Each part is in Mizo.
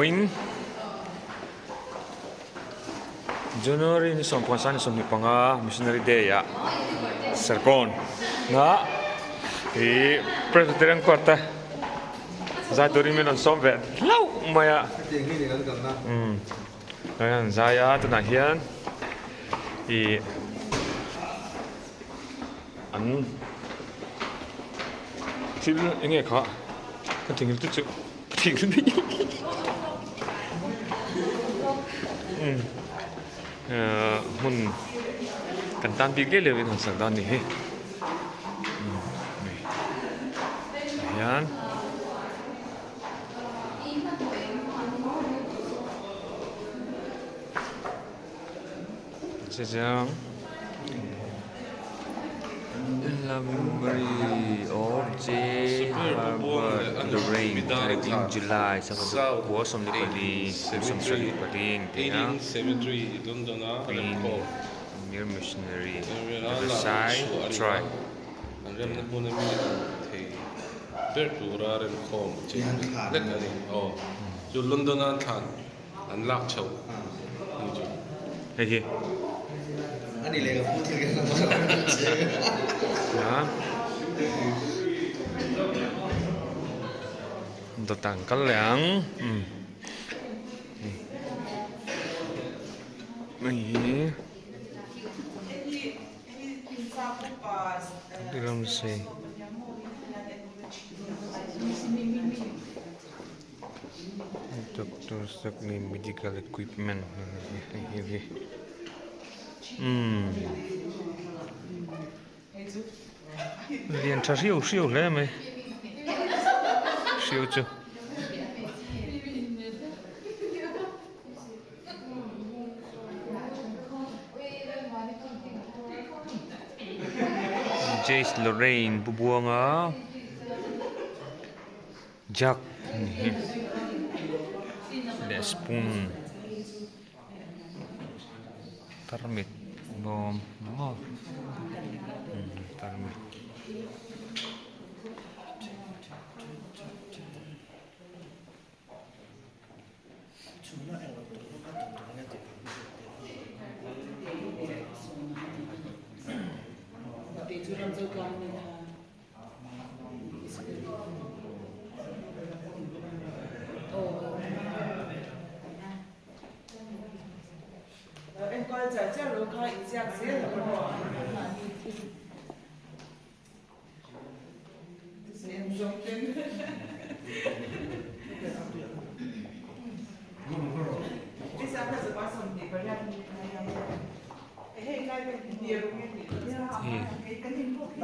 Vawiin January ni sawmpakhat ni 25 Missionary Day ah Serkawn ah ih Presbyterian Court te zai turin min rawn sawm ve hlauh mai a. Umm an zai a tunah hian ih an thil eng nge kha ka thing te chu thing umm hmun kan tan bik leh leh in han sak dan ni hi umm hei hian. Chiang In memory of J. Herbert Lorraine died in July 1924 an ti a. Queen Mir Missionary Riverside Tribe. An lak chho ni chu. Hei hi. Ani leh ka pu thil ka Ha. Dawt ang kal leh ang. Um. Hei hi. Ramsey. Doctor Sakni medical equipment hei hi umm lian tha hriau hriau hle mai hriau chu. Jace Lorraine pu Buanga. Jug ni hi leh spoon tarmit bawm maw tarmit.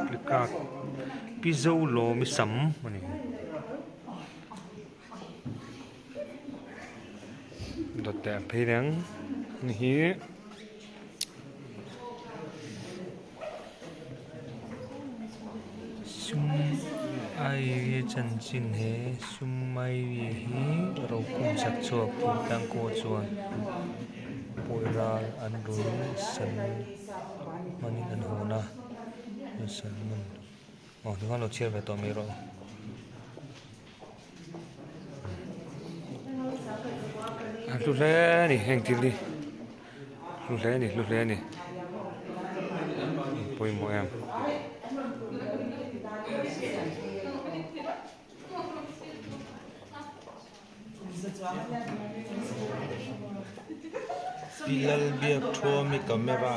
Flipkart Pizo lawm i sam a ni. Dawt leh ang phei reng ni hi. Sum ai chanchin he sum ai hi rokum chak chhuak thingtlang kaw chuan pawi ral an run san hmanin an hawn a salman aw tikhan lo chhiar ve tawh mai rawh a hlu hle a ni heng thil hi. Hlu hle a ni hlu hle a ni pawimawh em. Pi Lalbiakthuami camera.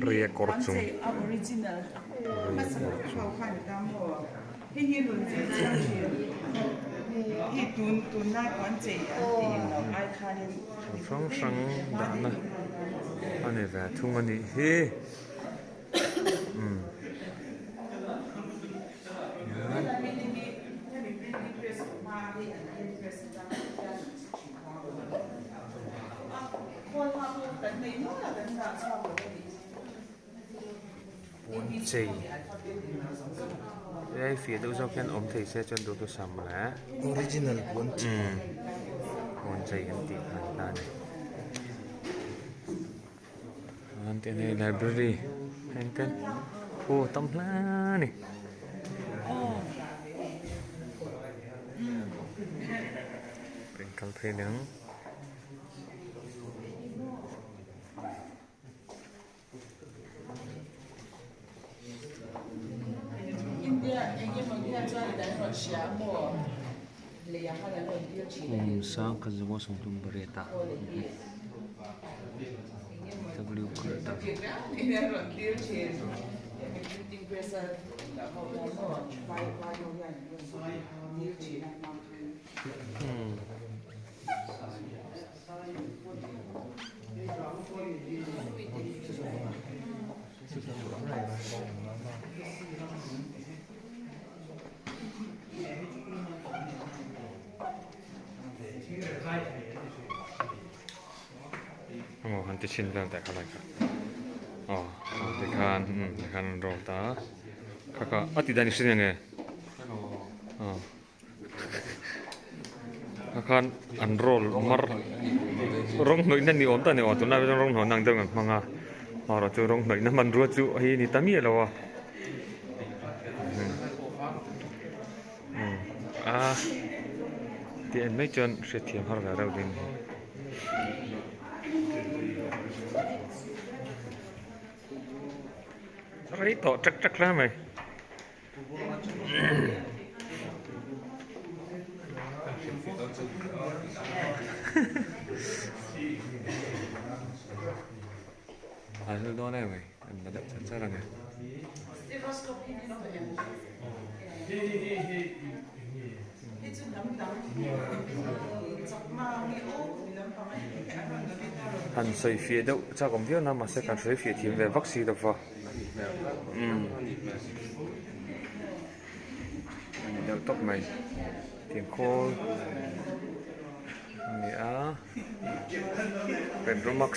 Ria kawr chung hrang hrang dahna a ni ve thung a nih hi. chei hei fiah deuh zawk hian awm thei se chuan duhthusam mawle. Original puan chei. Umm puan chei kan tih kha ani ta a ni. An tih hei library heng te aw tam hle a ni. Kal phei dang. Kum sangkhat zaw sawmthum pariat a W Carter. Emaw han ti chhin vel teh kha lai kha aw tikhan umm tikhan an roll ta kha kha a tih dan i hre nge aw. Kha khan an roll mar rawng hnawihna ni awm tak a ni aw tunlai chuan rawng hnawihna ang deuh an hmang a amaherawh chu rawng hnawihna hmanrua chu hei a ni ta miah lo a a tih en mai chuan hriatthiam har ve reuh ding a ni. Rei tawh ṭek ṭek hle mai. A hlu dawn em mai an la deuh char char a ni. Han sawi fiah deuh chak awm viau na mahse kan sawi fiah thiam ve vak si lo va. Umm a ni deuh tawp mai tiang khawl a ni a petromax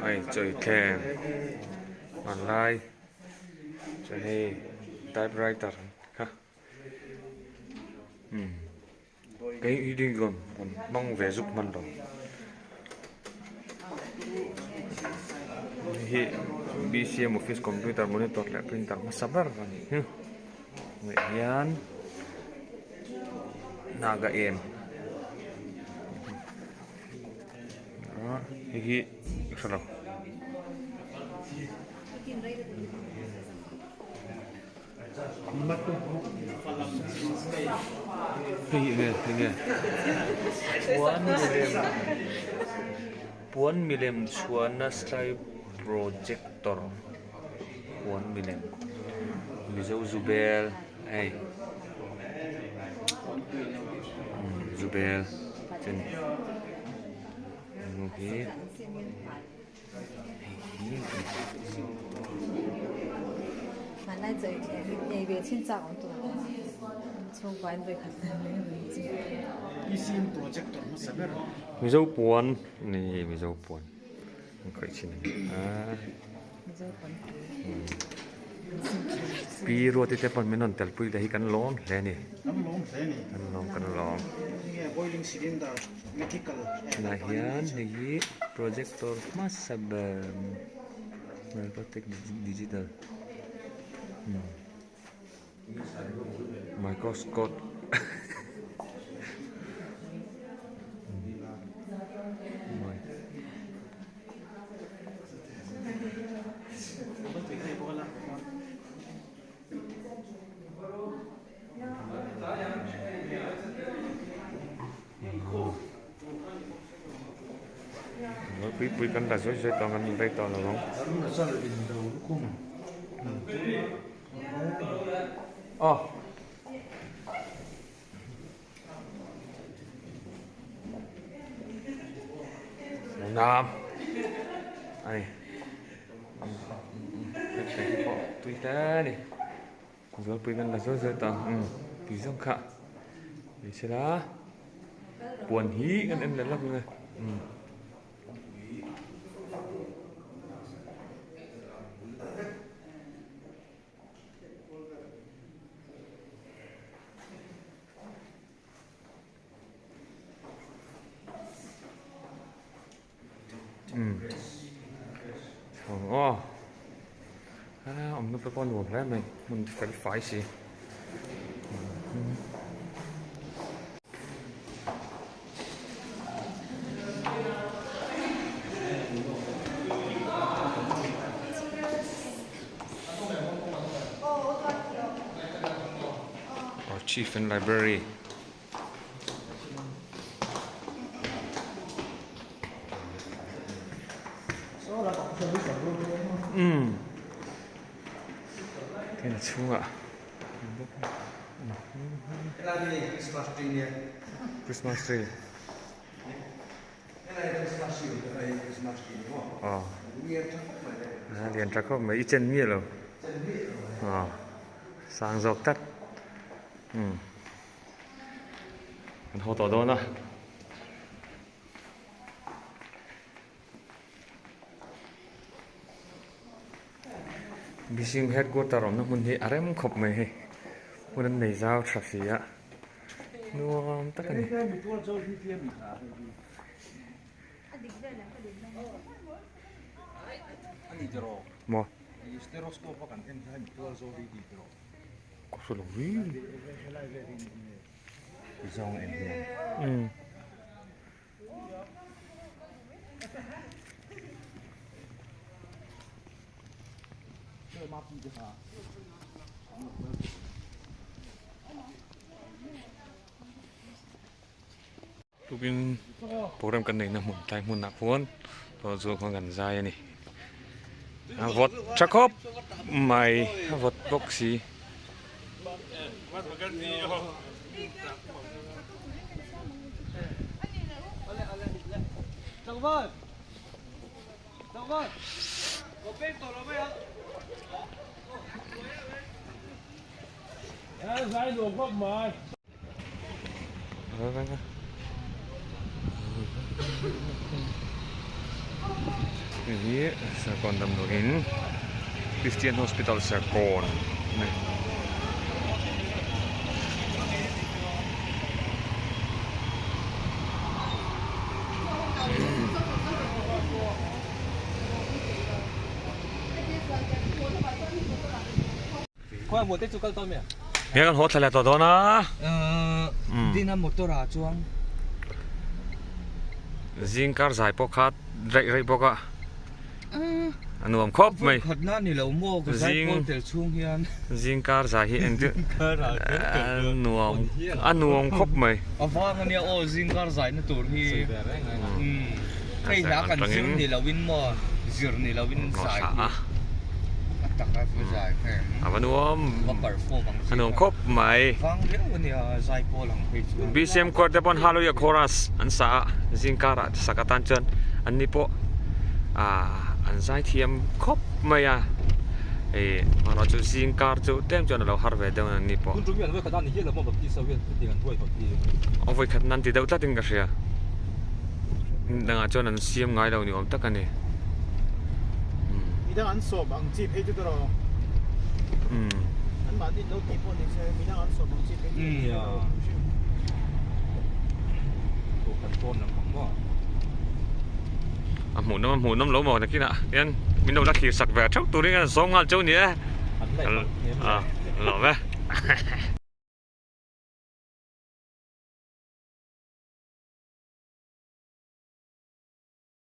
a inchawih thleng hmanlai chuan hei typewriter kha umm. Kei hi ding rawn rawn hmang ve zuk hman lo. Hei hi BCM office computer monitor leh printer hmasa ber a nih hi. Hmuh hian naga em hei hi ka hre lo. Hei enge enge puan milem puan milem chhuahna slide projector puan milem mizo zubel hei zubel chuan hei hi. Mizo puan ni Mizo puan an khawih thin a ni a Pi Ruati te pawn min rawn telpui leh hi kan lawm hle a ni kan lawm kan lawm. Tunah hian hei hi projector hmasa ber microtech digital microscope Pui pui kan la zawi zawi tawh ang an rei tawh lo ang. Aw. Nam. Ai. Tui hle a ni. Zawlpui kan la zawi zawi tawh ang umm tui zawng kha ni sela puan hi kan en leh lawk ang e umm. aw a awmna te pawh a nuam hle mai hmun fel fai si. Archive and Library. Umm tin a chhungah Christmas tree aw a lian tha khawp mai i chen miah lo aw sang zawk tlat umm. Kan haw tawh dawn a. Missing headquarter awmna hmun hi a rem khawp mai hei. Hmun an nei zau tha si a. Nuam tak a ni. Maw? Ka hre lo vi. Zawng en hian. Umm. Tukin program kan neihna hmun tlai hmunah khuan tawh chu khuan kan zai a ni a vawt tha khawp mai a vawt bawk si. Hei hi Serkawn damdawiin Christian Hospital Serkawn a ni. Nge kan haw thla leh tawh dawn a. Dina motor ah chuan. Zing kar zai pawh kha raih raih bawk a. A nuam khawp mai. Khatna ni lo maw ka zai pawl tel chhung hian. Zing kar zai hi engtin a nuam a nuam khawp mai. A vang ania aw zing kar zai na tur hi. Hei hla kan zir ni lo in maw zir ni lo in zai hi a tak a va zai kha em a va nuam va perform ang a nuam khawp mai vang riau ania zai pawl ang phei chuan BCM court te pawn Hallelujah chorus an sa a zingkar ah sak atan chuan an ni pawh ah an zai thiam khawp mai a hei amaherawh chu zingkar chu tlem chuan a lo har ve deuh an ni pawh a vawikhat nan ti deuh tlat in ka hria dangah chuan an siam ngai lo ni awm tak a ni midang an sawm ang chi phei chu ka rawh an mahni lo tih pawh ni se midang an sawm ang chi phei chu a hmuh nawm a hmuh nawm lo maw nakinah hian min lo la thlir sak ve theuh turin an sawm nghal cheu ni e a lawm e.